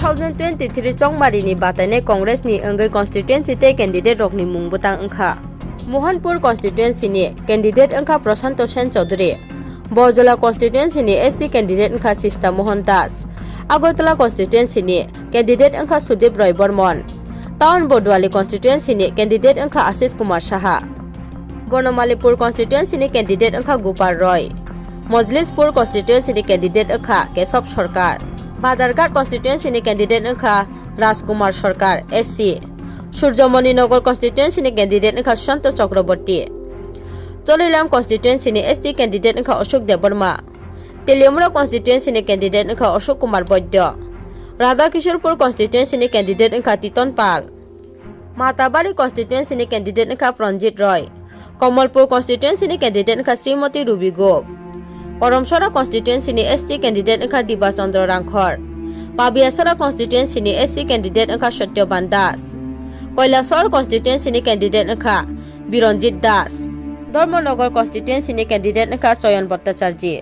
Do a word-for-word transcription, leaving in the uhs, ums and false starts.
Two thousand twenty-three chongmari ni batainai Congress ni wngwi constituency tei candidate rokni mung bwtang wngkha. Mohanpur constituency ni candidate wngkha Prashanto Sen Chaudhary, Bojola constituency ni S C candidate wngkha Sista Mohan Das, Agartala constituency ni candidate wngkha Sudip Roy Bormon, Town Boduali constituency ni candidate wngkha Ashish Kumar Saha, Bonomalipur constituency ni candidate wngkha Gopal Roy, Mojlispur constituency ni candidate wngkha Kesab Sarkar, Badarghat constituency ni candidate wngkha Rajkumar Sarkar, S C, Surjomoni Nagar constituency ni candidate wngkha Sushanta Chakraborty, Cholilam constituency ni S T candidate wngkha Ashok Debbarma, Teliamura constituency ni candidate wngkha Ashok Kumar Boidya, Radhakishorpur constituency ni candidate wngkha Titon Pal, Matabari constituency ni candidate wngkha Pranjit Roy, Kamalpur constituency ni candidate wngkha Srimati Ruby Gop, Karamsora constituency ni S T candidate wngkha Diba Chandra Rangkhor, Pabiasora constituency ni S C candidate wngkha Satyaban Das, Kailasahar constituency ni candidate wngkha Biranjit Das, Dharmanagar constituency ni candidate wngkha Chayan Bhattacharjee.